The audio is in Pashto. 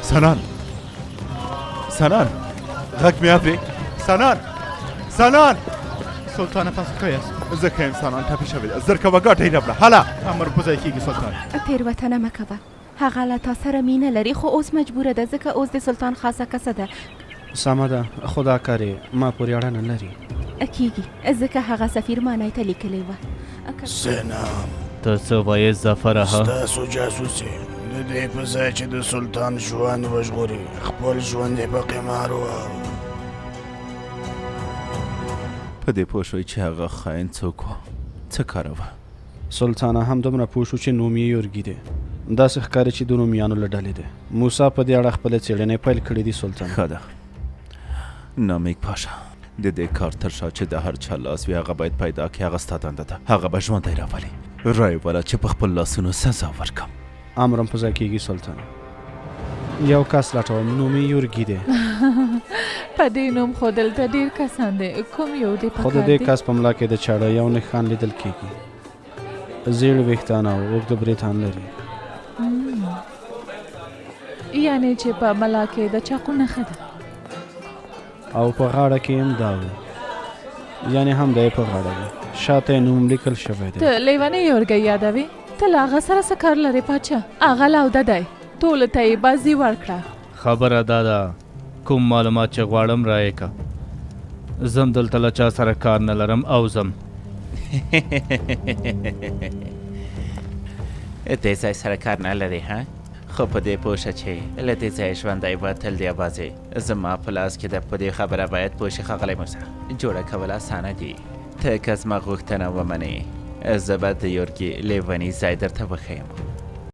سنان، سنان، غږ مې اورې؟ سنان، سنان! سلطانه، تاسو ښه یاست؟ زه ښه یم سنان، ټپي شوې ده. زر کوه، ګاډی راوړه، هله! امر په ځای کېږي سلطان. تېروتنه مه کوه، هغه له تا سره مینه لري، خو اوس مجبوره ده، ځکه اوس د سلطان خاصه کسه ده. سمه ده، خو دا کار یې ما پورې اړه نه لري. کېږي، ځکه هغه سفیر مانای ته لیکلی وه. سنام! ته څه وایې ظفره؟ ها؟ ستاسو جاسوسي د دې په ځای چې د سلطان ژوند وژغوري، خپل ژوند یې په قمار وواهه. په دې پوه شوئ چې هغه خاین څوک و؟ څه کاره وه؟ سلطانه، همدومره پوه شو چې نوم یې یورګي دی. داسې ښکاري چې د رومیانو له ډلې دی. موسی په دې اړه خپلې څېړنې پیل کړې دي سلطانه. ښه ده نامیک پاشا، د دې کار تر شا چې د هر چا لاس وي، هغه باید پیدا کړي. هغه ستا دنده ده. هغه به ژوندی راولي. رای وله چې په خپل لاسونو سزا ورکم. امرم په ځای کېږي سلطانه. یو کس لټوم، نوم یې یورګي دی. په دې نوم خو دلته ډېر کسان دي، کوم یو دې خو د پکار دې دی؟ کس په ملا کې د چاړه یو نښان لیدل کېږي. زیړ ویښتان او اوږده بریتان لري. یعنې چې په ملا کې د چاقو نښه ده. او په غاړه کې هم دا و، یعنې هم دی په غاړه وي. شاته یې نوم لیکل شوی دی. ته لیونی یورګی یادوې؟ ته له هغه سره څه کار لرې پاچا؟ هغه لاوده دی، ټولو ته یې بازي ورکړه. خبره دا ده، کوم معلومات چې غواړم رایې که. ځم، دلته له چا سره کار نه لرم او ځم. دې ځای سره کار نه لرې ها؟ خو په دې پوه شه چې له دې ځایه ژوندی وتل دې یوازې زما په لاس کې ده. په دې خبره باید پوه شې ښاغلی موسی، جوړه کول اسانه دي. ته که زما غوښتنه ومنې، زه به د یورګي لیوني ځای درته وښیم.